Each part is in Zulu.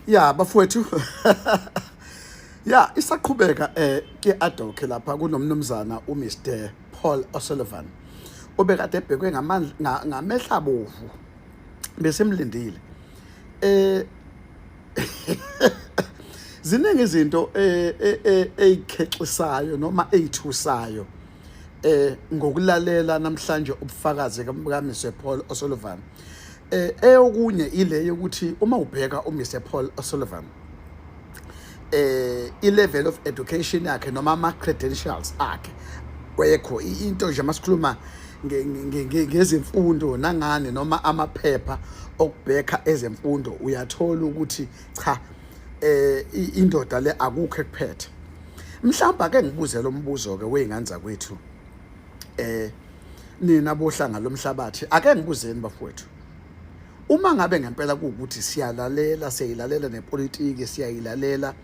Ya bafowethu, ya isaqhubeka ke ad hoc lapha kunomnumzana uMr Paul O'Sullivan obekade ebhekwe ngamandla ngamehla bovu, besemlindile. Ziningi izinto eyikhexisayo noma eyithusayo ngokulalela namhlanje ubufakazi ka Mr Paul O'Sullivan. Eyokunye ile yokuthi uma ubheka uMr Paul O'Sullivan, i-level of education yakhe noma ama credentials akhe wekho into nje masikhuluma ngezimfundo nangani noma amaphepha okubheka ezemfundo, uyathola ukuthi cha, indoda le akukho ekuphethe. Mhlawumbe ake ngibuze lo mbuzo ke wey'ngane zakwethu, nina bohlanga lomhlabathi, ake ngibuzeni bafowethu: uma ngabe ngempela kuwukuthi siyalalela, siyayilalela nepolitiki, siyayilalela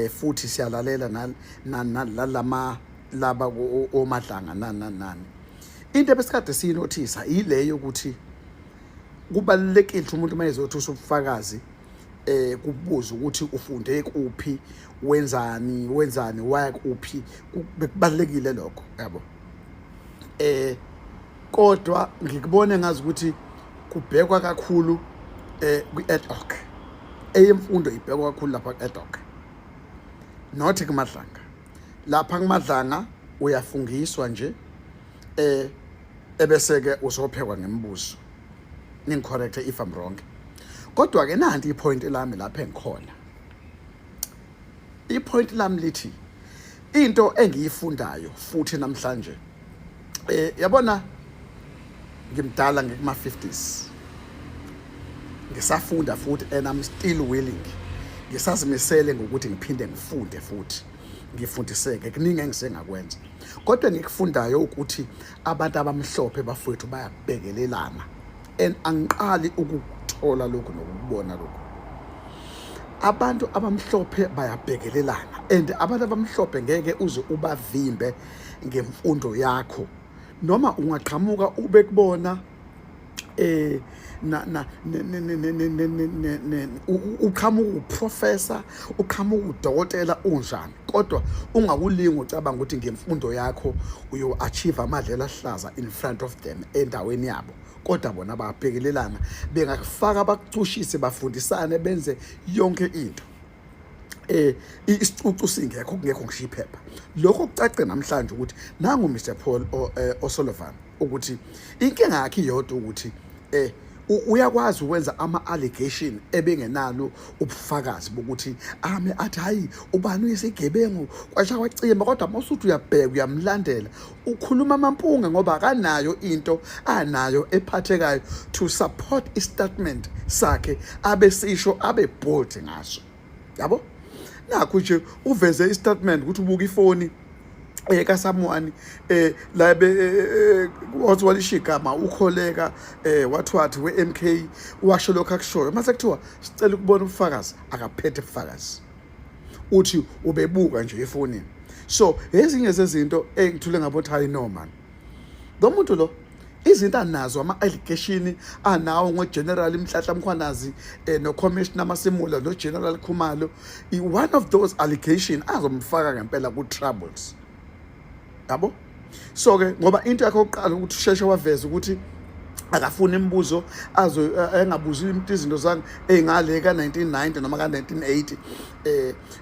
futhi siyalalela nalama laba omadlanga nani nani nani, into ebesikade siyinothisa ile yokuthi kubalulekile ukuthi umuntu uma ezothusa ubufakazi kubuza ukuthi ufunde kuphi, wenzani, wenzani, waya kuphi. Bekubalekile lokho, yabo. Kodwa ngikubone ngazi ukuthi kubhekwa kakhulu kwi-ad hoc, eyemfundo ibhekwa kakhulu lapha ku-ad hoc, not kuMadlanga. Lapha kuMadlanga uyafungiswa nje, ebese ke uzophekwa ngemibuzo. Ningicorrect if I'm wrong. Kodwa ke nanti ipoint lami lapha engikhona. Ipoint lami lithi into engiyifundayo futhi namhlanje, yabona, ngimdala, ngikuma 50s, ngisafunda futhi and I'm still willing, ngisazimisele ngokuthi ngiphinde ngifunde futhi ngifundiseke. Kuningi engisengakwenza, kodwa engikufundayo ukuthi abantu abamhlophe bafowethu bayabhekelelana and angiqali ukukuthola lokhu nokukubona lokhu. Abantu abamhlophe bayabhekelelana and abantu abamhlophe ngeke uze ubavimbe ngemfundo yakho noma ungaqhamuka ube kubona na na ne ne ne ne ne ne ne ne uqhamuka uprofessor, uqhamuka udokotela, unjani, kodwa ungakulingi ucabanga ukuthi ngemfundo yakho uyo achieve amadlela ahlaza in front of them endaweni yabo. Kodwa bona bayabhekelelana, bengakufaka bakucushise, bafundisane, benze yonke into isicucu singekho, kungekho ngisho iphepha. Lokho kucace namhlanje ukuthi nangu Mr Paul O'Sullivan ukuthi inkinga yakhe iyodwa ukuthi uyakwazi ukwenza ama-allegation ebengenalo ubufakazi bokuthi ame athi hayi, ubani uyisigebengu, kwasha kwacima. Kodwa uma usuthi uyabheka, uyamlandela, ukhuluma amampunge ngoba akanayo into anayo ephathekayo to support istatement sakhe abesisho, abe bold ngaso, yabo. Nakho nje uveze istatement ukuthi ubuka ifoni kaSamuani la be wathi walisho igama ukholeka wathi we-MK, washo lokho akushoyo. Mase kuthiwa sicela ukubona ubufakazi, akaphethe ubufakazi, uthi ubebuka nje efonini. So ezinye zezinto engithule ngabo ukuthi hayi, no man, lo muntu lo izinto anazo, ama-allegation anawo ngo-General Mhlahla Mkhwanazi no-Commissioner Masimula no-General Khumalo, one of those allegation azomfaka ngempela ku-troubles, yabo. So-ke ngoba into yakhe yokuqala ukuthi usheshe waveza ukuthi akafuni imibuzo, azo engabuzi izinto zange ey'ngale ka-1990 noma ka-1980,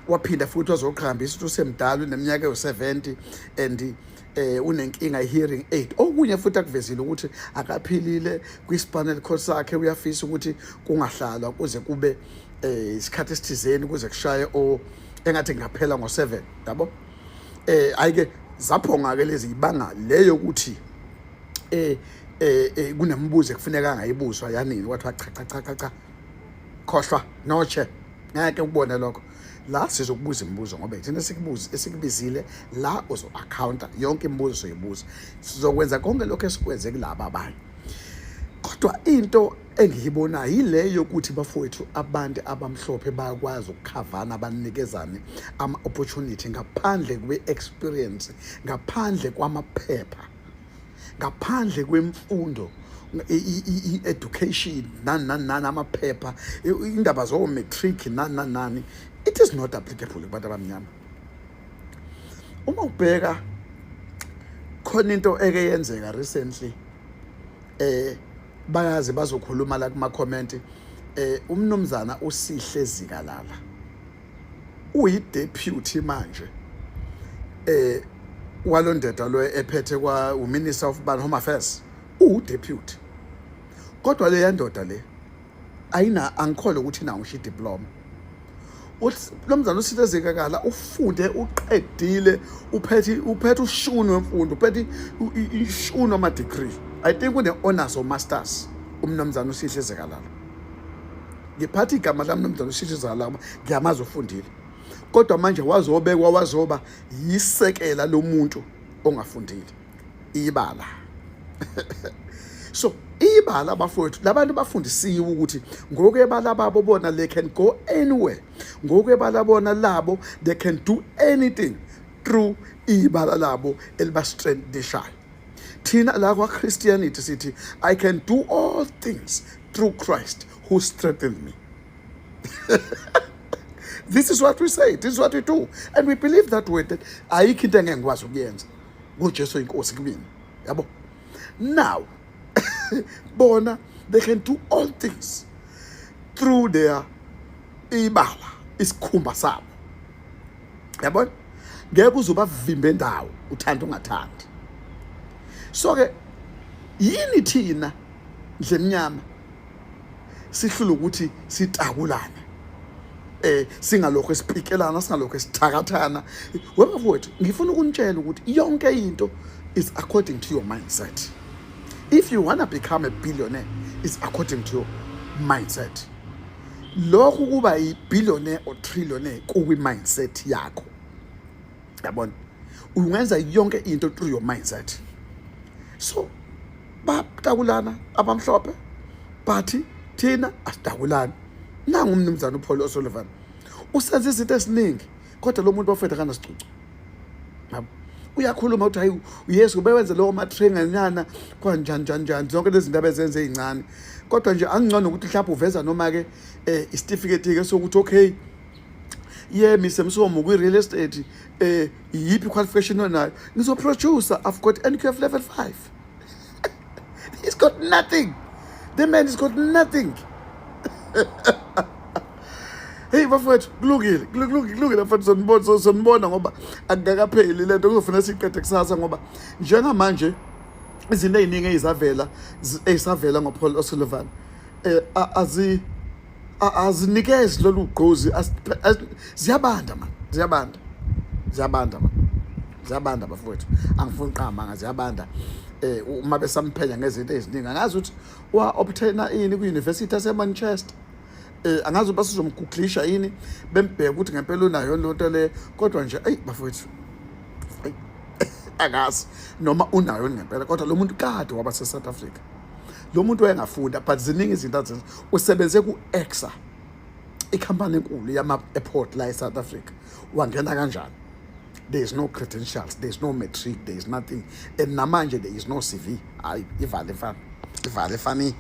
waphinda futhi wazoqhakambisa ukuthi usemdala, uneminyaka ewu-70 and unenkinga i-hearing aid. Okunye futhi akuvezile ukuthi akaphilile kwi-spinal cord sakhe, uyafisa ukuthi kungahlalwa kuze kube isikhathi esithizeni, kuze kushaye o engathi ngaphela ngo-7, yabo. Ayike zaphonga ke lezi ibanga leyo ukuthi kunembuzo ekufuneka angayibuzwa yanini, kwathiwa cha, cha, cha, cha, cha, khohlwa noche, ngeke ukubone lokho. La sizokubuza imibuzo ngoba thina sikubuza esikubizile la, uzo accounta yonke imibuzo soyibuza, sizokwenza konke lokho esikwenze kulaba abanye. Kodwa into engiyibonayo yile yokuthi bafowethu, abantu abamhlophe bayakwazi ukukhavana, banikezane ama-opportunity ngaphandle kwe-experience, ngaphandle kwamaphepha, ngaphandle kwemfundo. I-education, nani nani nani, amaphepha, indaba zo-matric, nani nani nani, it is not applicable kubantu abamnyama. Uma ubheka khona into eke yenzeka recently, bayazi bazokhuluma la kuma comment. Umnumzana uSihle Zikalala uyi-deputy manje walondeda lo ephethe kwa uMinister of Home Affairs, uwu-deputy, kodwa le yandoda le ayina, angikholwa ukuthi inawo ngisho idiploma. Lo mzana uSihle Zikalala ufunde, uqedile, uphethe ushuni wemfundo, uphethe ishuni wama-degree. I think une-honors or masters umnumzana uSihle Zikalala. Ngiphatha igama lamnumzana uSihle Zikalala, ngiyamazi, ufundile, kodwa manje wazobekwa wazoba yisekela lomuntu ongafundile, ibala. So ibala, bafowethu, labantu bafundisiwe ukuthi ngokwebala babo bona they can go anywhere, ngokwebala bona labo they can do anything through ibala labo elibastrengthenishayo. Thina la kwa-Christianity sithi, "I can do all things through Christ who strengthened me." This is what we say, this is what we do, and we believe that way, that ayikho into engeke ngikwazi ukuyenza ngoJesu inkosi kumina, yabo. Now bona they can do all things through their ibala, isikhumba sabo, yabona. Ngeke uze ubavimbe endawo, uthanda ungathandi. So ke yini thina ndlemnyama sihlula ukuthi sitakulane, singalokho esipikelana, singalokho esithakathana? Webafowethu, ngifuna ukunitshela ukuthi yonke into is according to your mindset. If you want to become a billionaire, it's according to your mindset. Lokhu kuba i-billionaire or trillionaire kukwi-mindset yakho, yabona. Ungenza yonke into through your mindset. So batakulana abamhlophe, but thina asitakulani. Nangu umnumzana uPaul O'Sullivan usenza izinto eziningi, kodwa lo muntu, bafethu, akanasicucu, yabo. Uyakhuluma ukuthi hayi, yes, ubewenze lowo ma-training kwanjani njani njani, zonke lezi zinto abezenze ey'ncane, kodwa nje angcono ukuthi mhlawumbe uveza noma-ke isitifiketi-ke sokuthi okay, ye Mr Msomo kwi-real estate, iyiphi qualification onayo? Ngizoproducer, I've got NQF level 5. He's got nothing. The man has got nothing. Hey bafowethu, kulungile, kulungile, kulungile bafowethu, sonibona, sonibona, ngoba akukakapheli lento, kuzofanele siyiqede kusasa, ngoba njengamanje izinto ey'ningi ey'zavela, ey'savela ngoPaul O'Sullivan, azinikezi lolu gqozi. Ziyabanda man, ziyabanda, ziyabanda man, ziyabanda bafowethu, angifuni uqamba, ziyabanda. Uma besamphenya ngezinto eziningi, angazi ukuthi wa obtaina ini kwi-University yase-Manchester. Angazi uba sizomgooglisha yini, bembheke ukuthi ngempela unayo loo nto le, kodwa nje eyi bafowethu, eyi, angazi noma unayo ngempela, kodwa lo muntu kade waba se-South Africa. Lo muntu wayengafunda, but ziningi izinto azenza. Usebenze ku-ACSA, ikhampani enkulu yama-airport la e-South Africa. Wangena kanjani? There is no credentials, there is no matric, there is nothing, and namanje there is no CV. Hayi, ivale fana, ivale fani.